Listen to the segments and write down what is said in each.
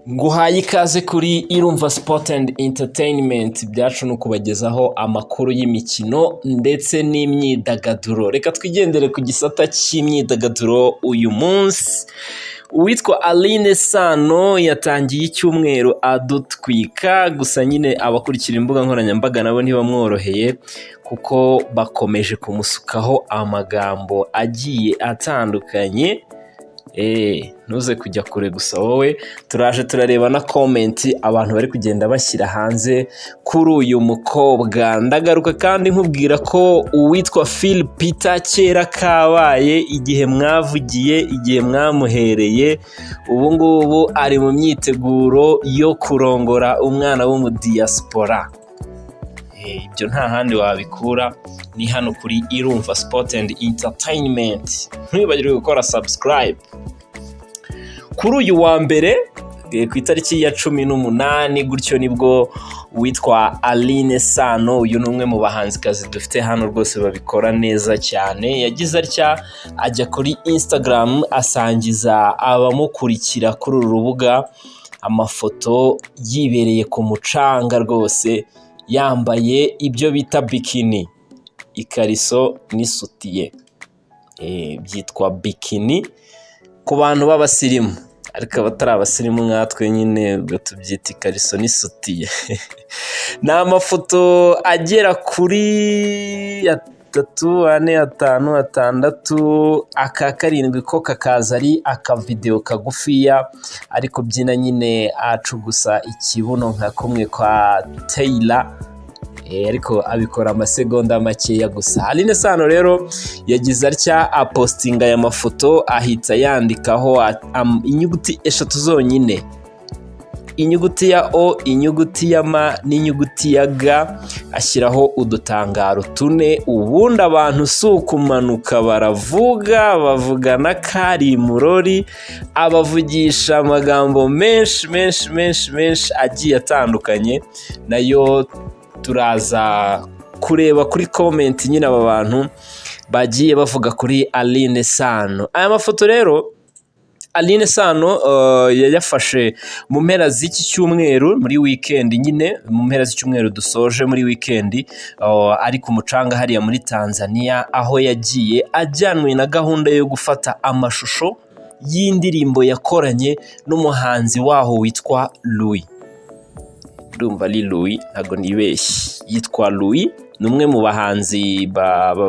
Nguhaye ikaze kuri Irumva Sport and Entertainment. Ibyacu ni ukubagezaho amakuru y'imikino ndetse n'imyidagaduro. Reka twigendere ku gisata cy'imyidagaduro uyu munsi. Uwitwa Aline Sano yatangiye icyumweru adutwika, gusa nyine abakurikira imbuga nkoranyambaga nabo ntibamworoheye, kuko bakomeje kumusukaho amagambo agiye atandukanye. Ntuze kujya kure gusa wowe, turaje turareba na comment abantu bari kugenda bashyira hanze kuri uyu mukobwa. Ndagaruka kandi nkubwira ko uwitwa Phil Peter, kera kabaye, igihe mwavugiye, igihe mwamuhereye, ubu ngubu ari mu myiteguro yo kurongora umwana w'umudiyasipora. Ibyo nta handi wabikura, ni hano kuri Irumva Sport and Entertainment. Ntiwibagirwe gukora subscribe. Kuri uyu wa mbere, ku itariki ya 18 gutyo, nibwo uwitwa Aline Sano, uyu ni umwe mu bahanzikazi dufite hano rwose babikora neza cyane, yagize atya ajya kuri Instagram asangiza abamukurikira kuri uru rubuga amafoto yibereye ku mucanga rwose, yambaye ibyo bita bikini, ikariso n'isutiye. Byitwa bikini ku bantu b'abasirimu, ariko abatari abasirimu nkatwe nyine ubwo tubyita ikariso n'isutiye. Ni amafoto agera kuri atatu, ane, atanu, atandatu, aka karindwi ko kakaza ari akavidewo kagufiya ariko byina nyine acugusa ikibuno nka kumwe kwa Taylor, ariko abikora amasegonda makeya gusa. Aline Sano rero yagize atya apostinga aya mafoto, ahita yandikaho inyuguti eshatu zonyine, inyuguti ya O, inyuguti ya M n'inyuguti ya G, ashyiraho udutangaro tune. Ubundi abantu si ukumanuka baravuga, bavugana kari murori, abavugisha amagambo menshi menshi menshi menshi agiye atandukanye. Nayo turaza kureba kuri comment nyine aba bantu bagiye bavuga kuri Aline Sano. Aya mafoto rero Aline Sano yayafashe mu mpera z'iki cyumweru, muri weekend nyine, mu mpera z'icyumweru dusoje, muri weekend, ari ku mucanga hariya muri Tanzania, aho yagiye ajyanwe na gahunda yo gufata amashusho y'indirimbo yakoranye n'umuhanzi waho witwa Louis. Ndumva ari Louis, ntabwo nibeshye, yitwa Louis, ni umwe mu bahanzi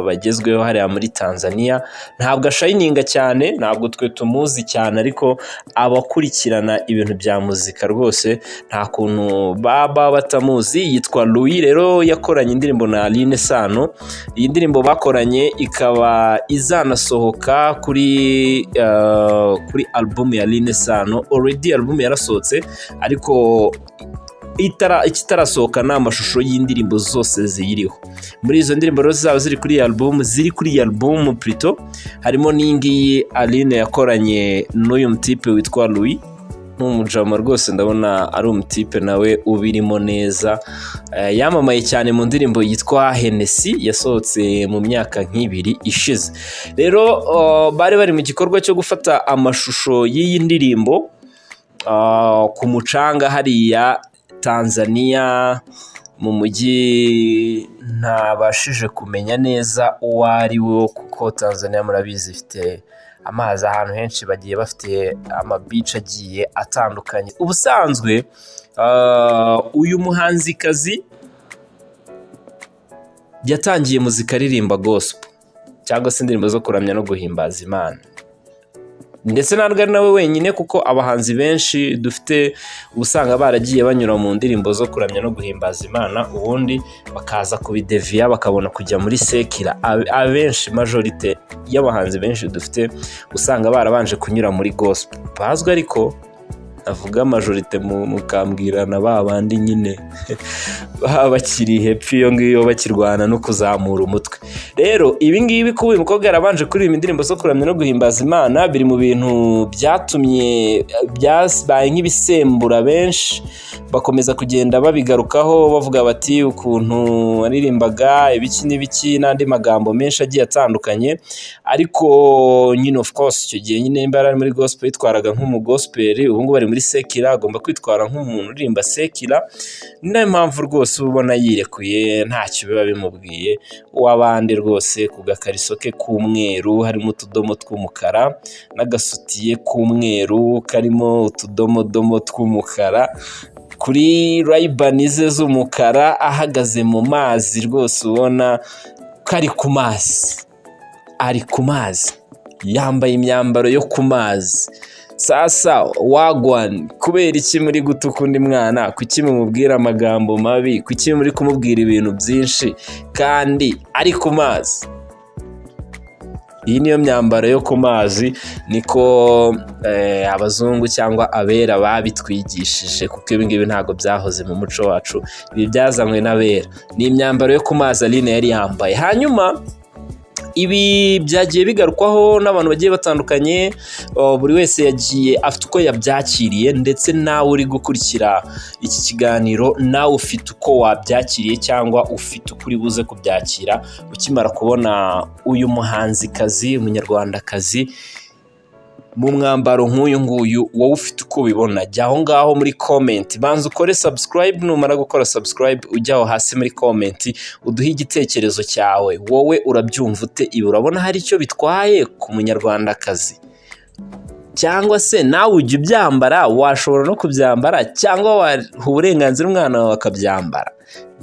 bagezweho hariya muri Tanzania. Ntabwo ashayininga cyane, ntabwo twe tumuzi cyane, ariko abakurikirana ibintu bya muzika rwose nta kuntu baba batamuzi. Yitwa Louis. Rero yakoranye indirimbo na Aline Sano. Iyi ndirimbo bakoranye ikaba izanasohoka kuri album ya Aline Sano. Already album yarasohotse, ariko ikitarasohoka ni amashusho y'indirimbo zose ziyiriho. Muri izo ndirimbo rero zizaba ziri kuri iyi album, ziri kuri iyi album plutôt, harimo n'iyi ngiyi Aline yakoranye n'uyu mutipe witwa Louis. Ni umujama rwose, ndabona ari umutipe nawe ubirimo neza. Yamamaye cyane mu ndirimbo yitwa Hennessy yasohotse mu myaka nk'ibiri ishize. Rero bari bari mu gikorwa cyo gufata amashusho y'iyi ndirimbo ku mucanga hariya Tanzania, mu mujyi ntabashije kumenya neza uwo ari wo, kuko Tanzania murabizi ifite amazi ahantu henshi, bagiye bafite amabici agiye atandukanye. Ubusanzwe uyu muhanzikazi yatangiye muzika aririmba gospel cyangwa se indirimbo zo kuramya no guhimbaza Imana, ndetse ntabwo ari nawe wenyine, kuko abahanzi benshi dufite usanga baragiye banyura mu ndirimbo zo kuramya no guhimbaza Imana, ubundi bakaza kubideviya bakabona kujya muri secular. Abenshi, majorité y'abahanzi benshi dufite, usanga barabanje kunyura muri gospel bazwi, ariko avuga majorité mukambwira na ba bandi nyine baba bakiri hepfo iyo ngiyo, bakirwana no kuzamura umutwe. Rero ibi ngibi, kuba uyu mukobwa yarabanje kuririmba indirimbo zo kuramya no guhimbaza Imana, biri mu bintu byatumye byabaye nk'ibisembura benshi bakomeza kugenda babigarukaho, bavuga bati ukuntu waririmbaga ibiki n'ibiki n'andi magambo menshi agiye atandukanye. Ariko nyine of course icyo gihe nyine nimba yari ari muri gospel yitwaraga nk'umugospel, ubu ngubu ari muri secular. muri secular, agomba kwitwara nk'umuntu uririmba secular. Ni nayo mpamvu rwose uba ubona yirekuye, ntacyo biba bimubwiye. Uw'abandi rwose ku gakariso ke k'umweru harimo utudomo tw'umukara n'agasutiye k'umweru karimo utudomodomo tw'umukara, kuri Ray-Ban ze z'umukara, ahagaze mu mazi rwose, ubona ko ari ku mazi, ari ku mazi, yambaye imyambaro yo ku mazi. Sasa wagwan, kubera iki muri gutuka undi mwana? Kuki mumubwira amagambo mabi? Kuki muri kumubwira ibintu byinshi kandi ari ku mazi? Iyi niyo myambaro yo ku mazi, niko abazungu cyangwa abera babitwigishije, kuko ibi ngibi ntabwo byahoze mu muco wacu, ibi byazanywe n'abera. Ni imyambaro yo ku mazi Aline yari yambaye. Hanyuma ibi byagiye bigarukwaho n'abantu bagiye batandukanye, buri wese yagiye afite uko yabyakiriye, ndetse nawe uri gukurikira iki kiganiro, nawe ufite uko wabyakiriye cyangwa ufite uko uri buze kubyakira ukimara kubona uyu muhanzikazi, umunyarwandakazi, mu mwambaro nk'uyu nguyu. Wowe ufite uko ubibona, jya aho ngaho muri comment, banza ukore subscribe. Numara gukora subscribe, ujya aho hasi muri comment uduhe igitekerezo cyawe. Wowe urabyumva ute ibi? Urabona hari icyo bitwaye ku munyarwandakazi? Cyangwa se nawe ujya ubyambara? Washobora no kubyambara, cyangwa waha uburenganzira umwana wawe akabyambara?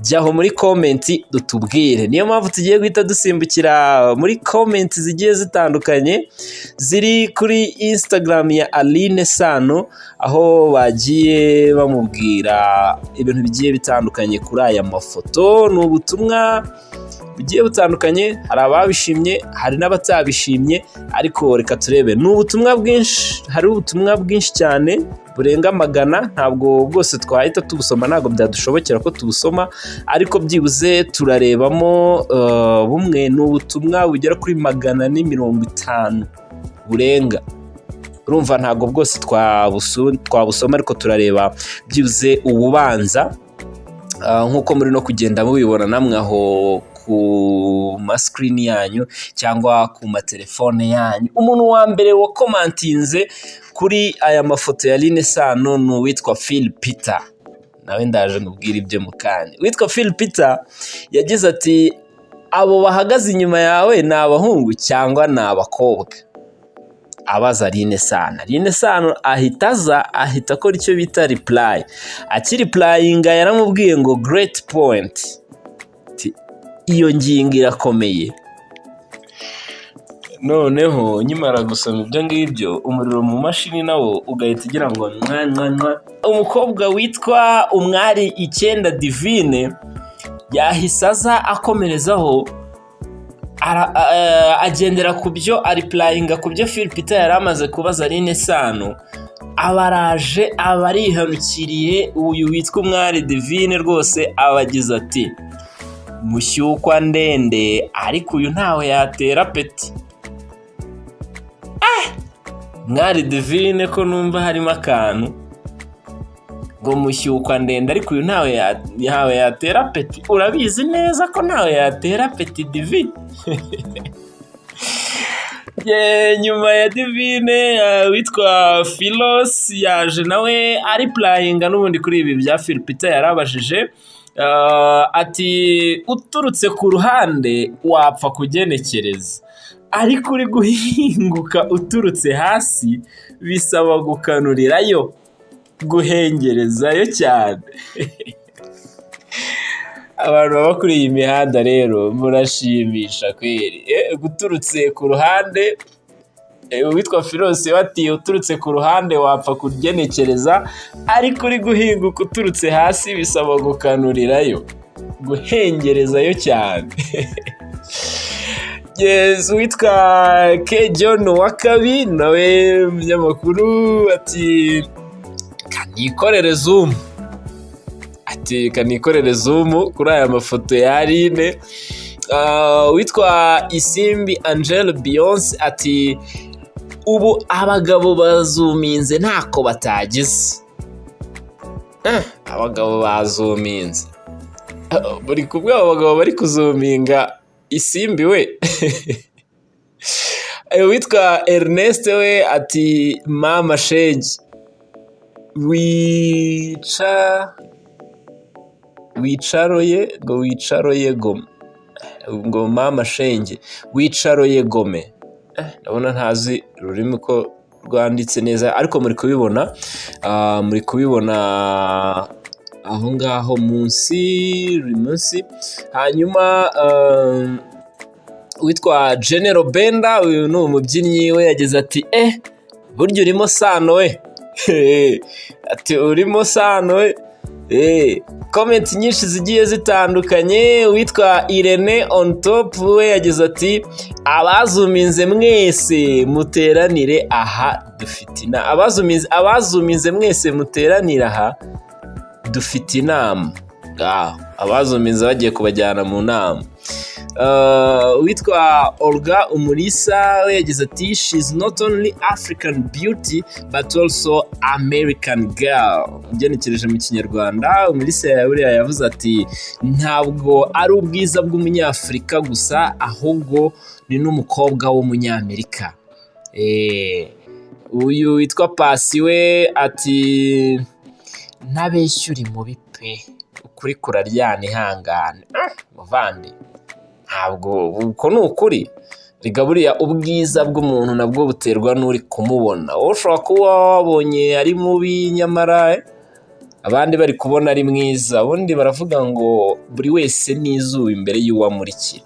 Jya aho muri comment utubwire. Niyo mpamvu tugiye guhita dusimbukira muri comment zigiye zitandukanye ziri kuri Instagram ya Aline Sano, aho bagiye bamubwira ibintu bigiye bitandukanye kuri aya mafoto. Ni ubutumwa bugiye butandukanye, hari ababishimye, hari n'abatabishimye, ariko reka turebe. Ni ubutumwa bwinshi, hari ubutumwa bwinshi cyane burenga 100. Ntabwo bwose twahita tubusoma, ntabwo byadushobokera ko tubusoma, ariko byibuze turarebamo bumwe. Ni ubutumwa bugera kuri 450 burenga. Urumva ntabwo bwose twabusoma, ariko turareba byibuze ububanza. Nk'uko muri no kugenda mubibona namwe aho ku ma screen yanyu cyangwa ku matelefone yanyu, umuntu wa mbere wakomantinze kuri aya mafoto ya Aline Sano ni uwitwa Phil Peter. Nawe ndaje nkubwire ibyo mu kanya. Witwa Phil Peter yagize ati: "Abo bahagaze inyuma yawe ni abahungu cyangwa ni abakobwa?" Abaza Aline Sano. Aline Sano ahita aza, ahita akora icyo bita reply. Akireplyinga yaramubwiye ngo: "Great point." Ati, "Iyo ngingo irakomeye." Noneho nkimara gusoma ibyo ngibyo, umuriro mu mashini nawo ugahita ugira ngo mwa mwa mwa. Umukobwa witwa Umwari Icyenda Divine yahise aza akomerezaho, agendera ku byo areplyinga ku byo Phil Peter yari amaze kubaza Aline Sano. Aba araje, aba arihanukiriye. Uyu witwa Umwari Divine rwose abagize ati: "Mushyukwa ndende, ariko uyu ntawe yatera peti." Mwari Divine, ko numva harimo akantu ngo mushyukwa ndende, ariko uyu ntawe yatera peti? Urabizi neza ko ntawe yatera peti, Divine? Nyuma ya Divine, witwa Filos yaje nawe areplyinga n'ubundi kuri ibi bya Phil Peter yarabajije, ati: "Uturutse ku ruhande wapfa kugenekereza, ariko uri guhinguka uturutse hasi bisaba gukanurirayo, guhengerezayo cyane." Abantu baba kuri iyi mihanda rero murashimisha kweri. Guturutse ku ruhande, uwitwa Filos we ati: "Uturutse ku ruhande wapfa kugenekereza, ariko uri guhinguka uturutse hasi bisaba gukanurirayo, guhengerezayo cyane." Yes, uwitwa K John Wakabi nawe umunyamakuru ati: "Kanikorere zoom." Ati: "Kanikorere zoom kuri aya mafoto ya Aline." Witwa Isimbi Angel Beyonce ati: "Ubu abagabo bazuminze ntako batagize." Abagabo bazuminze, buri kumwe abo bagabo bari kuzuminga Isimbi we. Witwa Ernest we ati: "Mama shege." Wica wicaroye, ngo wicaroye gome, ngo mama shenge wicaroye gome. Ndabona ntazi ururimi ko rwanditse neza, ariko muri kubibona, muri kubibona aho ngaho munsi, ruri munsi. Hanyuma witwa General Benda, uyu ni umubyinnyi, we yagize ati: "Burya urimo Sano we." Ati: "Urimo Sano we." Comment nyinshi zigiye zitandukanye. Witwa Irene on top we yagize ati: "Abazuminze mwese muteranire aha, dufite inama. Abazuminze mwese muteranire aha, dufite inama." Ngaho abazuminze bagiye kubajyana mu nama. Witwa Olga Umulisa we yagize ati: "She's not only African beauty but also American girl." Ugenekereje mu Kinyarwanda, Umulisa buriya yavuze ati: "Ntabwo ari ubwiza bw'Umunyafurika gusa, ahubwo ni n'umukobwa w'Umunyamerika." Uyu witwa Pasi we ati: "Ntabeshya uri mubi pe, ukuri kuraryana, ihangane." Muvandi, ntabwo uko ni ukuri. Rega buriya ubwiza bw'umuntu nabwo buterwa n'uri kumubona. Wowe ushobora kuba wabonye ari mubi, nyamara abandi bari kubona ari mwiza. Ubundi baravuga ngo buri wese n'izuba imbere y'uwamurikira.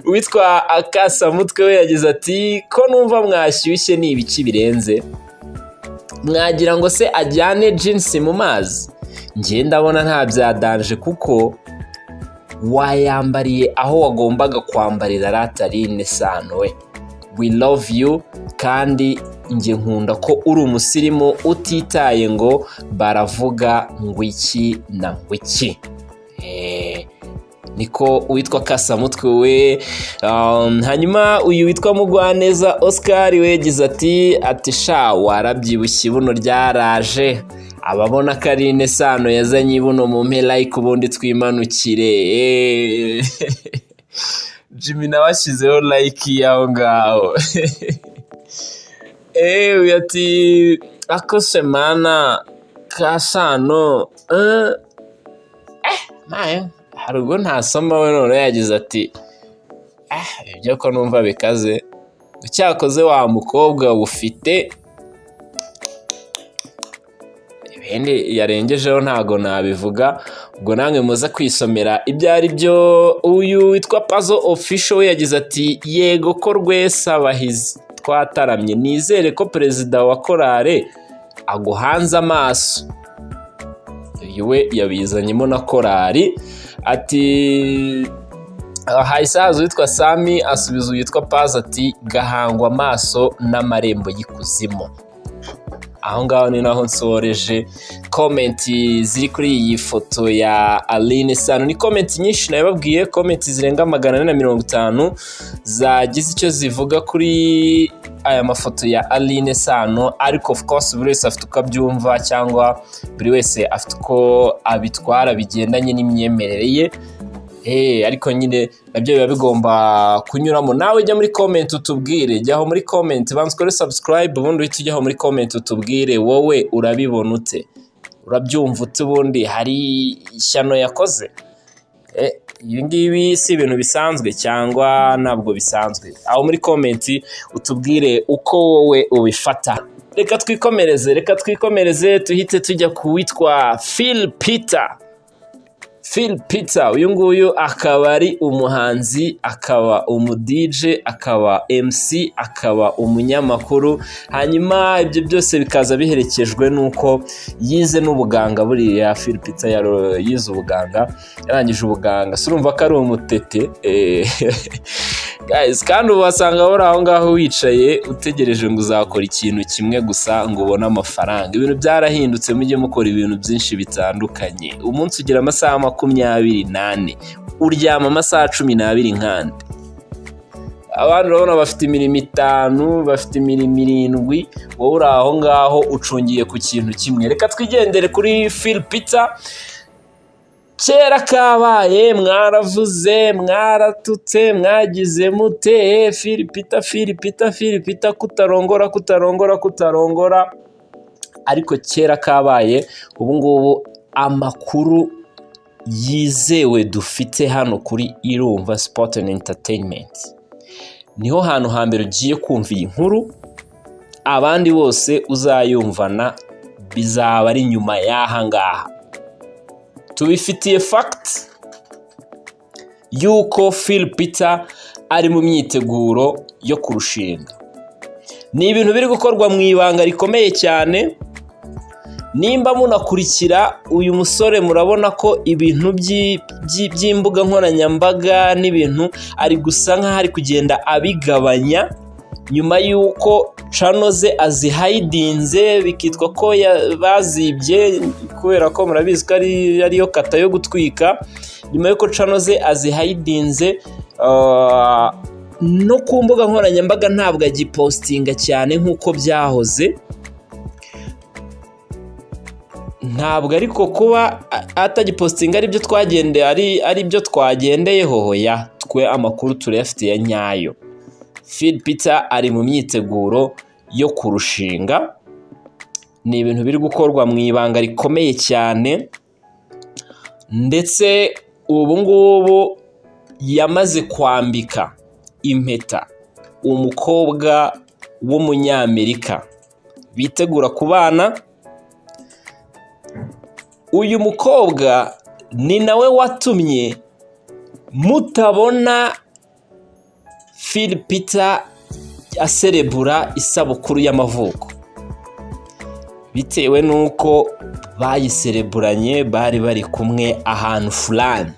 Uwitwa Akasamutwe we yagize ati: "Ko numva mwashyushye, ni ibiki birenze? Mwagira ngo se ajyane jeans mu mazi? Njye ndabona nta bya danger, kuko wayambariye aho wagombaga kwambarira. Ratarine Sano we, we love you, kandi njye nkunda ko uri umusirimu utitaye ngo baravuga ngo iki na ngo iki." Niko uwitwa Kasamutwe we. Hanyuma uyu witwa Mugwaneza Oscar we yagize ati: "Sha warabyibushye, ibuno ryaraje. Ababona ko Aline Sano yazanye ibuno mu mpe like, ubundi twimanukire." Jimmy nawe ashyizeho like y'aho ngaho. Uyu ati: "Akose mana ka Sano." Hari ubwo ntasoma. We none yagize ati: "Ibyo ko numva bikaze, cyakoze wa mukobwa ufite." Ibindi yarengejeho ntago nabivuga, ubwo namwe muze kwisomera ibyo ari byo. Uyu witwa Pazo Official we yagize ati: "Yego ko Rwesa Bahizi twataramye, nizere ko perezida wa korale aguhanze amaso." Uyu we yabizanyemo na korali. Ati hahise haza uwitwa Sami asubiza uwitwa Pazo ati: "Gahangwa amaso n'amarembo y'ikuzimu." Aho ngaho ni naho nsoreje comment ziri kuri iyi foto ya Aline Sano. Ni comment nyinshi nababwiye, comment zirenga 450 zagize icyo zivuga kuri aya mafoto ya Aline Sano. Ariko of course buri wese afite uko abyumva, cyangwa buri wese afite uko abitwara bigendanye n'imyemerere ye. Ariko nyine nabyo biba bigomba kunyuramo. Nawe jya muri comment utubwire, jyaho muri comment, banza ukore subscribe, ubundi uhite ujyaho muri comment utubwire: wowe urabibona ute? Urabyumva ute? Ubundi hari ishyano yakoze? Ibi ngibi si ibintu bisanzwe cyangwa ntabwo bisanzwe? Aho muri comment utubwire uko wowe ubifata. Reka twikomereze, tuhite tujya ku witwa Phil Peter. Phil Peter uyu nguyu akaba ari umuhanzi, akaba umu DJ, akaba MC, akaba umunyamakuru. Hanyuma ibyo byose bikaza biherekejwe n'uko yize n'ubuganga. Buriya Phil Peter yize ubuganga, yarangije ubuganga, si urumva ko ari umutete? Guys, kandi ubu wasanga uri aho ngaho wicaye utegereje ngo uzakora ikintu kimwe gusa ngo ubone amafaranga. Ibintu byarahindutse, mujye mukora ibintu byinshi bitandukanye. Umunsi ugira amasaha 24, uryama amasaha 12 nkandi. Abandi urabona bafite imirimo itanu, bafite imirimo irindwi, wowe uri aho ngaho ucungiye ku kintu kimwe. Reka twigendere kuri Phil Peter. Kera kabaye, mwaravuze, mwaratutse, mwagize mute: "Phil Peter, Phil Peter, Phil Peter, kutarongora, kutarongora, kutarongora." Ariko kera kabaye, ubu ngubu amakuru yizewe dufite hano kuri Irumva Sport and Entertainment, niho hantu hambere ugiye kumva iyi nkuru. Abandi bose uzayumvana bizaba ari nyuma y'aha ngaha. Tubifitiye fact y'uko Phil Peter ari mu myiteguro yo kurushinga. Ni ibintu biri gukorwa mu ibanga rikomeye cyane. Nimba munakurikira uyu musore, murabona ko ibintu by'imbuga nkoranyambaga n'ibintu ari gusa nk'aho ari kugenda abigabanya, nyuma y'uko channel ze azihidinze, bikitwa ko bazibye, kubera ko murabizi ko ariyo kata yo gutwika. Nyuma y'uko channel ze azihidinze, no ku mbuga nkoranyambaga ntabwo agipostinga cyane nk'uko byahoze. Ntabwo ariko kuba atagipostinga aribyo twagendeye, ari byo twagendeyeho. Hoya, twe amakuru turayafite ya nyayo. Phil Peter ari mu myiteguro yo kurushinga. Ni ibintu biri gukorwa mu ibanga rikomeye cyane, ndetse ubu ngubu yamaze kwambika impeta umukobwa w'Umunyamerika bitegura kubana. Uyu mukobwa ni nawe watumye mutabona Phil Peter aserebura isabukuru y'amavuko, bitewe n'uko bayisereburanye bari bari kumwe ahantu fulani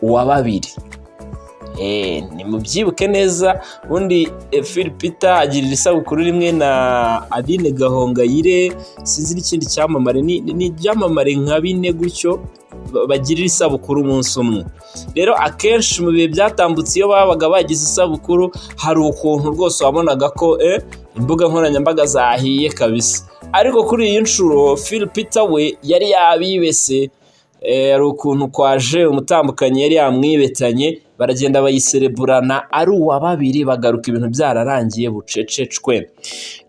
uwa babiri. Nimubyibuke neza, ubundi Phil Peter agirira isabukuru rimwe na Aline Gahongayire, sinzi n'ikindi cyamamare, ni ibyamamare nka bine gutyo bagirira isabukuru umunsi umwe. Rero akenshi mu bihe byatambutse, iyo babaga bagize isabukuru, hari ukuntu rwose wabonaga ko imbuga nkoranyambaga zahiye kabisa. Ariko kuri iyi nshuro Phil Peter we yari yabibese, hari ukuntu kwaje umutambukanyi yari yamwibetanye, baragenda bayisereburana ari uwa babiri, bagaruka ibintu byararangiye bucececwe.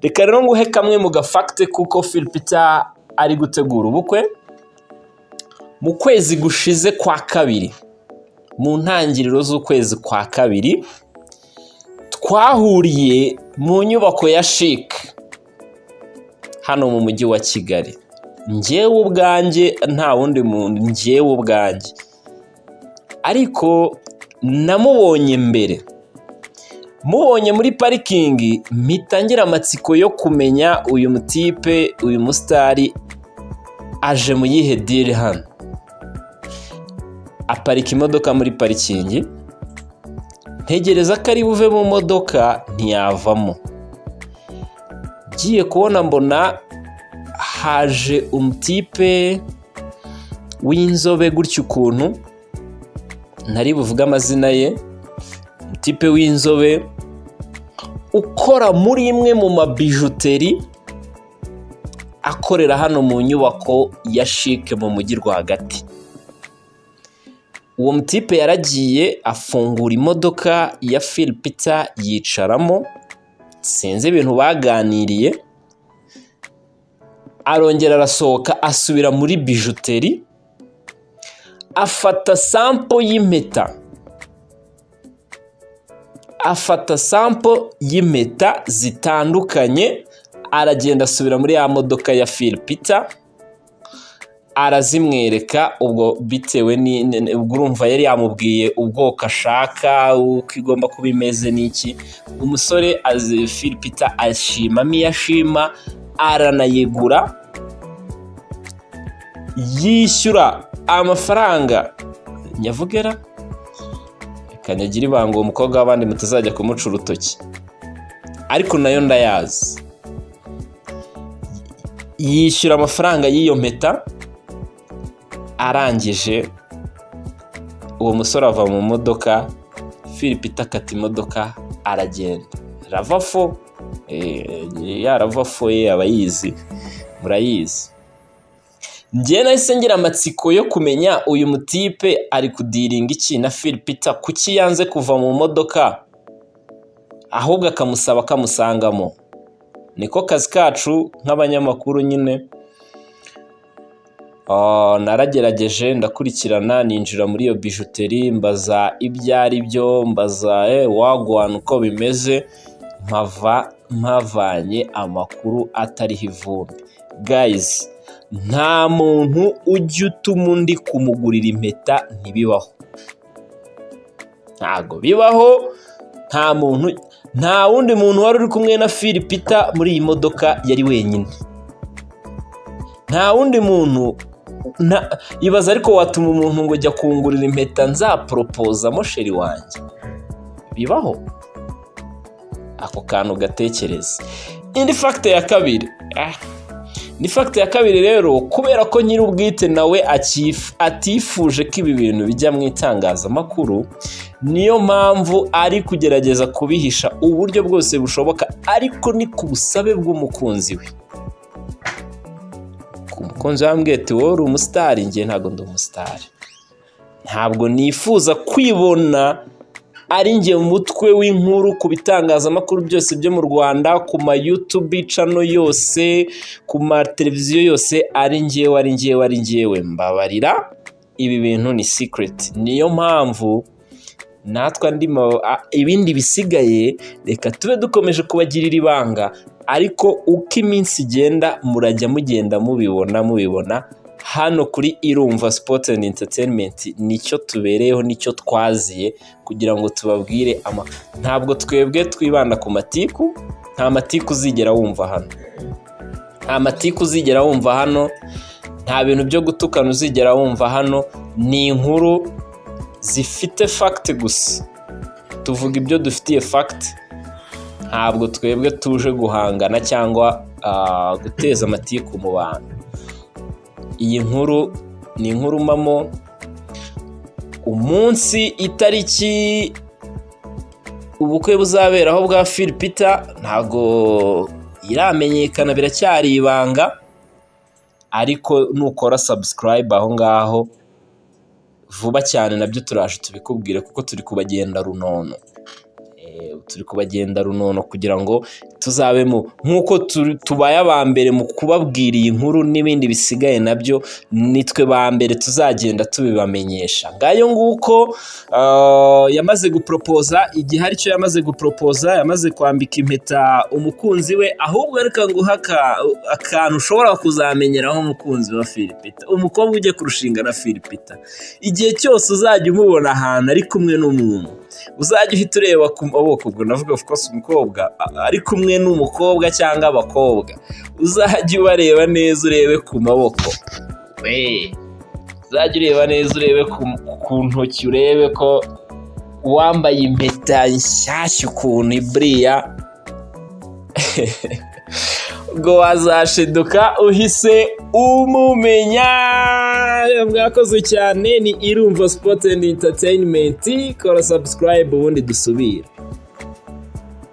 Reka rero nguhe kamwe mu gafact kuko Phil Peter ari gutegura ubukwe. Mu kwezi gushize kwa kabiri, mu ntangiriro z'ukwezi kwa kabiri, twahuriye mu nyubako ya CHIC hano mu mujyi wa Kigali. Njyewe ubwanjye, nta wundi muntu, njyewe ubwanjye. Ariko namubonye mbere, mubonye muri parking, mpita ngira amatsiko yo kumenya uyu mutipe, uyu mustar aje mu yihe deal hano. Aparika imodoka muri parking, ntegereza ko ari buve mu modoka, ntiyavamo. Ngiye kubona mbona haje umutipe w'inzobe gutya ukuntu, ntari buvuge amazina ye, umutipe w'inzobe ukora muri imwe mu mabijouterie akorera hano mu nyubako ya CHIC mu mujyi rwagati. Uwo mutipe yaragiye afungura imodoka ya Phil Peter yicaramo, sinzi ibintu baganiriye, arongera arasohoka asubira muri bijouterie, afata sample y'impeta, afata sample y'impeta zitandukanye, aragenda asubira muri ya modoka ya Phil Peter arazimwereka. Ubwo bitewe ubwo urumva yari yamubwiye ubwoko ashaka, uko igomba kuba imeze n'iki. Umusore azi Phil Peter ashimamo iyo ashima, aranayigura, yishyura amafaranga nyavugera. Reka nyagire ibanga, uwo mukobwa w'abandi mutazajya kumuca urutoki, ariko nayo ndayazi. Yishyura amafaranga y'iyo mpeta, arangije uwo musore ava mu modoka, Phil Peter akata imodoka aragenda. RAV4, ya RAV4 ye abayizi murayizi. Njye nahise ngira amatsiko yo kumenya uyu mutipe ari kudealinga iki na Phil Peter, kuki yanze kuva mu modoka ahubwo akamusaba akamusangamo. Niko kazi kacu nk'abanyamakuru nyine. Naragerageje ndakurikirana, ninjira muri iyo bijouterie, mbaza ibyo ari byo, mbaza wagwan, uko bimeze, mpava mpavanye amakuru atariho ivumbi. Guys, nta muntu ujya utuma undi kumugurira impeta, ntibibaho, ntago bibaho. Nta muntu, nta wundi muntu wari uri kumwe na Phil Peter muri iyi modoka, yari wenyine, nta wundi muntu. Ibaza ariko, watuma umuntu ngo jya kungurira impeta nzaporopozamo chérie wanjye? Bibaho? Ako kantu gatekereze. Indi fact ya kabiri, ni fact ya kabiri rero, kubera ko nyir'ubwite nawe atifuje ko ibi bintu bijya mu itangazamakuru, niyo mpamvu ari kugerageza kubihisha uburyo bwose bushoboka, ariko ni ku busabe bw'umukunzi we. Umukunzi we yambwiye ati: "Wowe uri umusitari, njye ntabwo ndi umusitari, ntabwo nifuza kwibona ari njye mutwe w'inkuru ku bitangazamakuru byose byo mu Rwanda, ku ma YouTube channel yose, ku ma televiziyo yose, ari njyewe, ari njyewe, ari njyewe. Mbabarira, ibi bintu ni secret." Niyo mpamvu natwe andi ibindi bisigaye reka tube dukomeje kubagirira ibanga, ariko uko iminsi igenda murajya mugenda mubibona, mubibona hano kuri Irumva Sport and Entertainment. Nicyo tubereyeho, nicyo twaziye kugira ngo tubabwire ama. Ntabwo twebwe twibanda ku matiku, nta matiku uzigera wumva hano, nta matiku uzigera wumva hano, nta bintu byo gutukana uzigera wumva hano. Ni inkuru zifite fact gusa, tuvuga ibyo dufitiye fact. Ntabwo twebwe tuje guhangana cyangwa guteza amatiku mu bantu. Iyi nkuru ni inkuru mpamo. Umunsi, itariki ubukwe buzaberaho bwa Phil Peter ntabwo iramenyekana, biracyari ibanga, ariko nukora subscribe aho ngaho vuba cyane nabyo turaje tubikubwire, kuko turi kubagenda runono. Turi kubagenda runono kugira ngo tuzabemo nk'uko tubaye aba mbere mu kubabwira iyi nkuru, n'ibindi bisigaye nabyo nitwe ba mbere tuzagenda tubibamenyesha. Ngayo nguko, yamaze guporopoza, igihe aricyo yamaze guporopoza, yamaze kwambika impeta umukunzi we. Ahubwo reka nguhe akantu ushobora kuzamenyeraho umukunzi wa Phil Peter, umukobwa ugiye kurushinga na Phil Peter. Igihe cyose uzajya umubona ahantu ari kumwe n'umuntu, uzajya uhita ureba ku maboko. Ubwo navuga of course umukobwa ari kumwe n'umukobwa cyangwa abakobwa, uzajya ubareba neza, urebe ku maboko we, uzajya ureba neza, urebe ku ntoki, urebe ko uwambaye impeta nshyashya ukuntu iburiya, ubwo wazashiduka uhise umumenya. Mwakoze cyane, ni Irumva Sport and Entertainment. Kora subscribe ubundi dusubire.